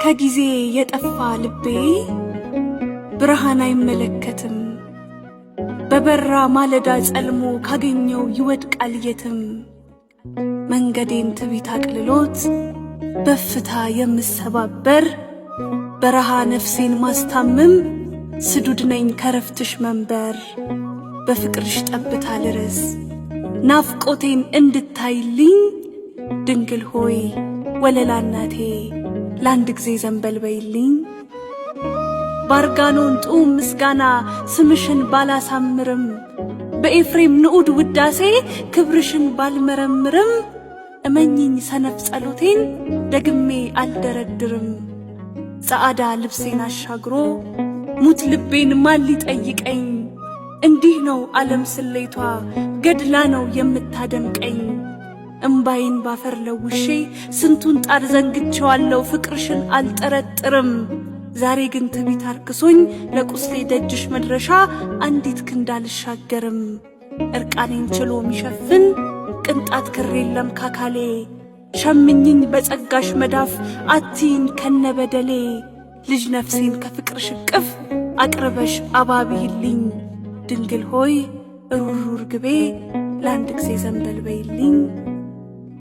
ከጊዜ የጠፋ ልቤ ብርሃን አይመለከትም፣ በበራ ማለዳ ጸልሞ ካገኘው ይወድቃል የትም። መንገዴን ትቢት አቅልሎት በፍታ የምሰባበር፣ በረሃ ነፍሴን ማስታምም ስዱድ ነኝ ከረፍትሽ መንበር። በፍቅርሽ ጠብታ ልረስ ናፍቆቴን እንድታይልኝ፣ ድንግል ሆይ ወለላ እናቴ ለአንድ ጊዜ ዘንበል በይልኝ። ባርጋኖን ጡም ምስጋና ስምሽን ባላሳምርም፣ በኤፍሬም ንዑድ ውዳሴ ክብርሽን ባልመረምርም፣ እመኚኝ ሰነፍ ጸሎቴን ደግሜ አልደረድርም። ጸዓዳ ልብሴን አሻግሮ ሙት ልቤን ማን ሊጠይቀኝ? እንዲህ ነው ዓለም ስሌቷ፣ ገድላ ነው የምታደምቀኝ። እምባዬን ባፈር ለውሼ ስንቱን ጣር ዘንግቼዋለሁ፣ ፍቅርሽን አልጠረጥርም። ዛሬ ግን ትቢት አርክሶኝ ለቁስሌ ደጅሽ መድረሻ አንዲት ክንድ አልሻገርም። እርቃኔን ችሎ የሚሸፍን ቅንጣት ክር የለም ካካሌ። ሸምኝኝ በጸጋሽ መዳፍ አትይኝ ከነበደሌ። ልጅ ነፍሴን ከፍቅርሽ እቅፍ አቅርበሽ አባብይልኝ። ድንግል ሆይ ሩሩ ርግቤ ለአንድ ጊዜ ዘንበል በይልኝ።